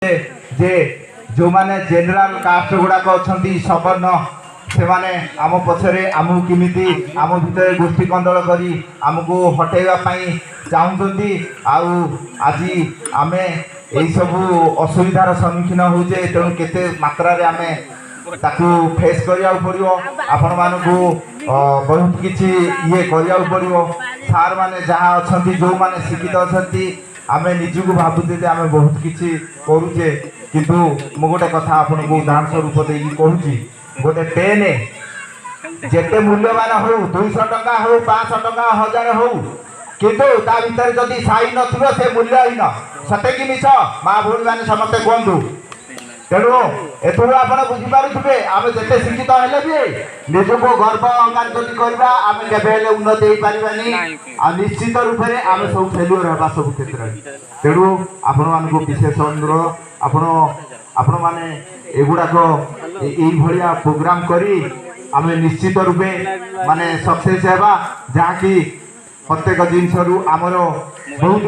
ଯେ ଯେଉଁମାନେ general caste ଗୁଡ଼ାକ ଅଛନ୍ତି, ସବର୍ଣ୍ଣ, ସେମାନେ ଆମ ପଛରେ ଆମକୁ କେମିତି ଆମ ଭିତରେ ଗୋଷ୍ଠୀ କନ୍ଦଳ କରି ଆମକୁ ହଟେଇବା ପାଇଁ ଚାହୁଁଛନ୍ତି। ଆଉ ଆଜି ଆମେ ଏଇସବୁ ଅସୁବିଧାର ସମ୍ମୁଖୀନ ହେଉଛେ। ତେଣୁ କେତେ ମାତ୍ରାରେ ଆମେ ତାକୁ ଫେସ୍ କରିବାକୁ ପଡ଼ିବ, ଆପଣମାନଙ୍କୁ ବହୁତ କିଛି ଇଏ କରିବାକୁ ପଡ଼ିବ। ସାର୍ ମାନେ ଯାହା ଅଛନ୍ତି, ଯେଉଁମାନେ ଶିକ୍ଷିତ ଅଛନ୍ତି, ଆମେ ନିଜକୁ ଭାବୁଛେ ଯେ ଆମେ ବହୁତ କିଛି କରୁଛେ। କିନ୍ତୁ ମୁଁ ଗୋଟେ କଥା ଆପଣଙ୍କୁ ଉଦାହରଣ ସ୍ୱରୂପ ଦେଇକି କହୁଛି। ଗୋଟେ ପେନ୍ ଯେତେ ମୂଲ୍ୟବାନ ହଉ, 200 ଟଙ୍କା ହଉ, 500 ଟଙ୍କା, 1000 ହଉ, କିନ୍ତୁ ତା ଭିତରେ ଯଦି ସାଇ ନଥିବ, ସେ ମୂଲ୍ୟହୀନ। ସତେ କି ମିଛ, ମା ଭଉଣୀମାନେ ସମସ୍ତେ କୁହନ୍ତୁ। ତେଣୁ ଏଥିରୁ ଆପଣ ବୁଝିପାରୁଥିବେ, ଆମେ ଯେତେ ଶିକ୍ଷିତ ହେଲେ ବି ନିଜକୁ ଗର୍ବ ଅହଙ୍କାର ଯଦି କରିବା, ଆମେ କେବେ ହେଲେ ଉନ୍ନତି ହେଇପାରିବାନି ଆଉ ନିଶ୍ଚିତ ରୂପରେ ଆମେ ସବୁ ଫେଲୁଅର ହେବା ସବୁ କ୍ଷେତ୍ରରେ। ତେଣୁ ଆପଣମାନଙ୍କୁ ବିଶେଷ ଅନୁରୋଧ, ଆପଣମାନେ ଏଗୁଡ଼ାକ ଏଇଭଳିଆ ପ୍ରୋଗ୍ରାମ କରି ଆମେ ନିଶ୍ଚିତ ରୂପେ ମାନେ ସକ୍ସେସ୍ ହେବା, ଯାହାକି ପ୍ରତ୍ୟେକ ଜିନିଷରୁ ଆମର ବହୁତ